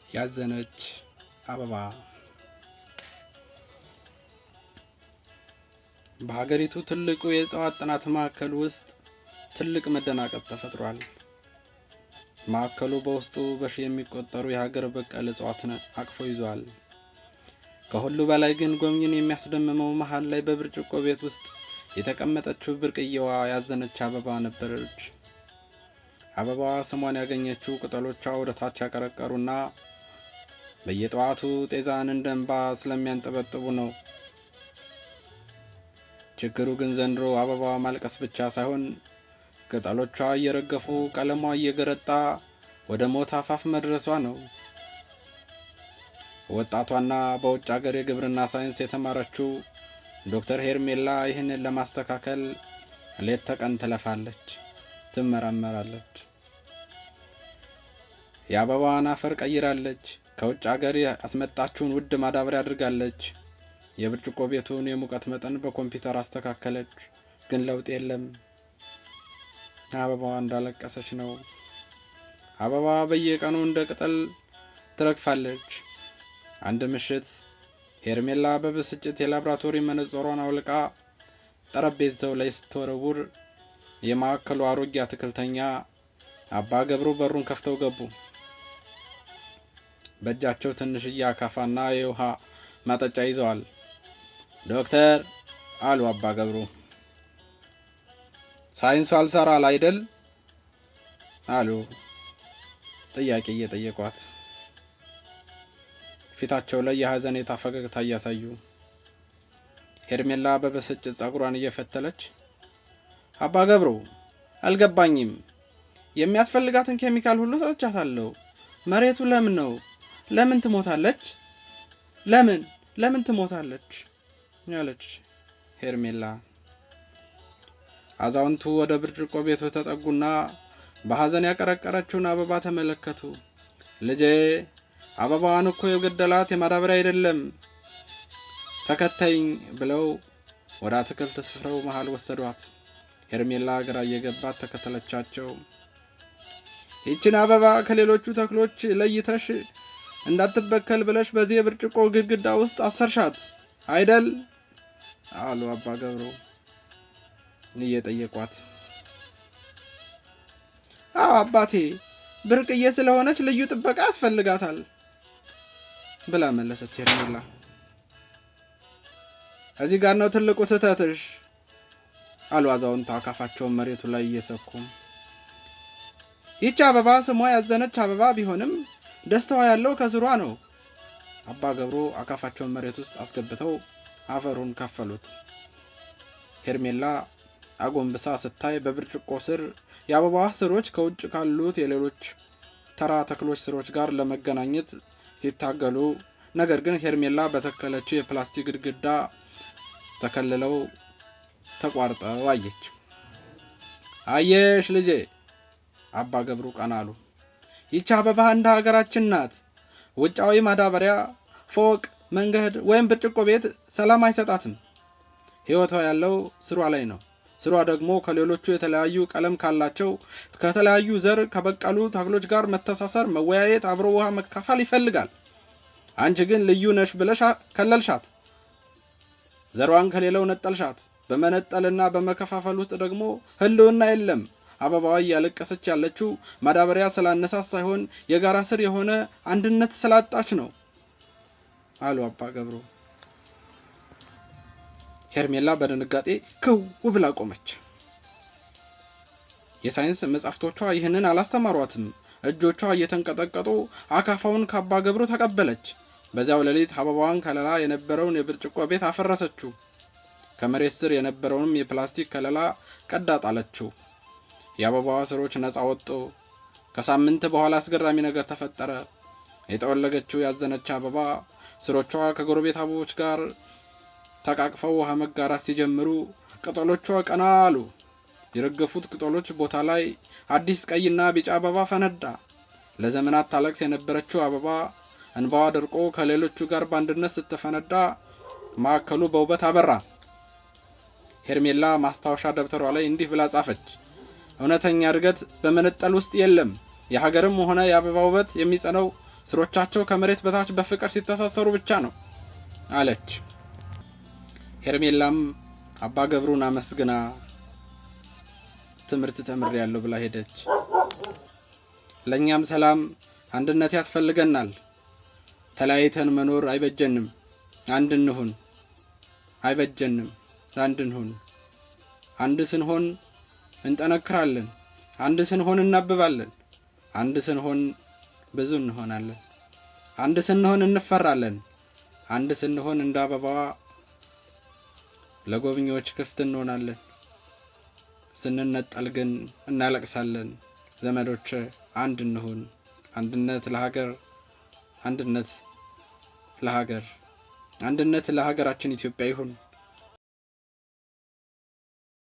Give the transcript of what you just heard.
ያዘነች አበባ። በሀገሪቱ ትልቁ የእጽዋት ጥናት ማዕከል ውስጥ ትልቅ መደናቀጥ ተፈጥሯል። ማዕከሉ በውስጡ በሺህ የሚቆጠሩ የሀገር በቀል እጽዋትን አቅፎ ይዟል። ከሁሉ በላይ ግን ጎብኝን የሚያስደምመው መሀል ላይ በብርጭቆ ቤት ውስጥ የተቀመጠችው ብርቅዬዋ ያዘነች አበባ ነበረች። አበባዋ ስሟን ያገኘችው ቅጠሎቿ ወደ ታች ያቀረቀሩና በየጠዋቱ ጤዛን እንደ እንባ ስለሚያንጠበጥቡ ነው። ችግሩ ግን ዘንድሮ አበባዋ ማልቀስ ብቻ ሳይሆን ቅጠሎቿ እየረገፉ ቀለሟ እየገረጣ ወደ ሞት አፋፍ መድረሷ ነው። ወጣቷና በውጭ ሀገር የግብርና ሳይንስ የተማረችው ዶክተር ሄርሜላ ይህንን ለማስተካከል ሌት ተቀን ትለፋለች፣ ትመራመራለች። የአበባዋን አፈር ቀይራለች። ከውጭ ሀገር ያስመጣችውን ውድ ማዳበሪያ አድርጋለች። የብርጭቆ ቤቱን የሙቀት መጠን በኮምፒውተር አስተካከለች። ግን ለውጥ የለም። አበባዋ እንዳለቀሰች ነው። አበባዋ በየቀኑ እንደ ቅጠል ትረግፋለች። አንድ ምሽት ሄርሜላ በብስጭት የላብራቶሪ መነጽሯን አውልቃ ጠረጴዛው ላይ ስትወረውር የማዕከሉ አሮጌ አትክልተኛ አባ ገብሩ በሩን ከፍተው ገቡ። በእጃቸው ትንሽዬ አካፋና የውሃ ማጠጫ ይዘዋል። ዶክተር አሉ አባ ገብሩ፣ ሳይንሱ አልሰራል አይደል? አሉ ጥያቄ እየጠየቋት ፊታቸው ላይ የሀዘኔታ ፈገግታ እያሳዩ። ሄርሜላ በብስጭት ጸጉሯን እየፈተለች አባ ገብሩ አልገባኝም፣ የሚያስፈልጋትን ኬሚካል ሁሉ ሰጥቻታለሁ። መሬቱ ለም ነው። ለምን ትሞታለች? ለምን ለምን ትሞታለች? ያለች ሄርሜላ። አዛውንቱ ወደ ብርጭቆ ቤቱ ተጠጉና በሀዘን ያቀረቀረችውን አበባ ተመለከቱ። ልጄ አበባዋን እኮ የገደላት የማዳበሪያ አይደለም፣ ተከተይኝ ብለው ወደ አትክልት ስፍራው መሃል ወሰዷት። ሄርሜላ ግራ እየገባት ተከተለቻቸው። ይችን አበባ ከሌሎቹ ተክሎች ለይተሽ እንዳትበከል ብለሽ በዚህ የብርጭቆ ግድግዳ ውስጥ አሰርሻት አይደል? አሉ አባ ገብሩ እየጠየቋት። አዎ አባቴ፣ ብርቅዬ ስለሆነች ልዩ ጥበቃ ያስፈልጋታል ብላ መለሰች ሄርሜላ። እዚህ ጋር ነው ትልቁ ስህተትሽ አሉ አዛውንቱ አካፋቸውን መሬቱ ላይ እየሰኩ። ይህች አበባ ስሟ ያዘነች አበባ ቢሆንም ደስታዋ ያለው ከስሯ ነው። አባ ገብሩ አካፋቸውን መሬት ውስጥ አስገብተው አፈሩን ከፈሉት። ሄርሜላ አጎንብሳ ስታይ በብርጭቆ ስር የአበባዋ ስሮች ከውጭ ካሉት የሌሎች ተራ ተክሎች ስሮች ጋር ለመገናኘት ሲታገሉ፣ ነገር ግን ሄርሜላ በተከለችው የፕላስቲክ ግድግዳ ተከልለው ተቋርጠው አየች። አየሽ ልጄ፣ አባ ገብሩ ቀና አሉ። ይቺ አበባ እንደ ሀገራችን ናት። ውጫዊ ማዳበሪያ፣ ፎቅ፣ መንገድ ወይም ብርጭቆ ቤት ሰላም አይሰጣትም። ሕይወቷ ያለው ስሯ ላይ ነው። ስሯ ደግሞ ከሌሎቹ የተለያዩ ቀለም ካላቸው ከተለያዩ ዘር ከበቀሉ ተክሎች ጋር መተሳሰር፣ መወያየት፣ አብሮ ውሃ መካፈል ይፈልጋል። አንቺ ግን ልዩ ነሽ ብለሽ ከለልሻት። ዘሯን ከሌለው ነጠልሻት። በመነጠልና በመከፋፈል ውስጥ ደግሞ ሕልውና የለም። አበባዋ እያለቀሰች ያለችው ማዳበሪያ ስላነሳት ሳይሆን የጋራ ስር የሆነ አንድነት ስላጣች ነው አሉ አባ ገብሩ። ሄርሜላ በድንጋጤ ክው ብላ ቆመች። የሳይንስ መጻሕፍቶቿ ይህንን አላስተማሯትም። እጆቿ እየተንቀጠቀጡ አካፋውን ከአባ ገብሩ ተቀበለች። በዚያው ሌሊት አበባዋን ከለላ የነበረውን የብርጭቆ ቤት አፈረሰችው። ከመሬት ስር የነበረውንም የፕላስቲክ ከለላ ቀዳ ጣለችው። የአበባዋ ስሮች ነፃ ወጡ። ከሳምንት በኋላ አስገራሚ ነገር ተፈጠረ። የጠወለገችው ያዘነች አበባ ስሮቿ ከጎረቤት አበቦች ጋር ተቃቅፈው ውሃ መጋራት ሲጀምሩ ቅጠሎቿ ቀና አሉ። የረገፉት ቅጠሎች ቦታ ላይ አዲስ ቀይና ቢጫ አበባ ፈነዳ። ለዘመናት ታለቅስ የነበረችው አበባ እንባዋ ደርቆ ከሌሎቹ ጋር በአንድነት ስትፈነዳ ማዕከሉ በውበት አበራ። ሄርሜላ ማስታወሻ ደብተሯ ላይ እንዲህ ብላ ጻፈች። እውነተኛ እድገት በመነጠል ውስጥ የለም። የሀገርም ሆነ የአበባ ውበት የሚጸነው ስሮቻቸው ከመሬት በታች በፍቅር ሲተሳሰሩ ብቻ ነው አለች። ሄርሜላም አባ ገብሩን አመስግና ትምህርት ተምሬያለሁ ብላ ሄደች። ለእኛም ሰላም፣ አንድነት ያስፈልገናል። ተለያይተን መኖር አይበጀንም። አንድ እንሁን። አይበጀንም። አንድ እንሁን። አንድ ስንሆን እንጠነክራለን። አንድ ስንሆን እናብባለን። አንድ ስንሆን ብዙ እንሆናለን። አንድ ስንሆን እንፈራለን። አንድ ስንሆን እንደ አበባዋ ለጎብኚዎች ክፍት እንሆናለን። ስንነጠል ግን እናለቅሳለን። ዘመዶች አንድ እንሁን። አንድነት ለሀገር፣ አንድነት ለሀገር፣ አንድነት ለሀገራችን ኢትዮጵያ ይሁን።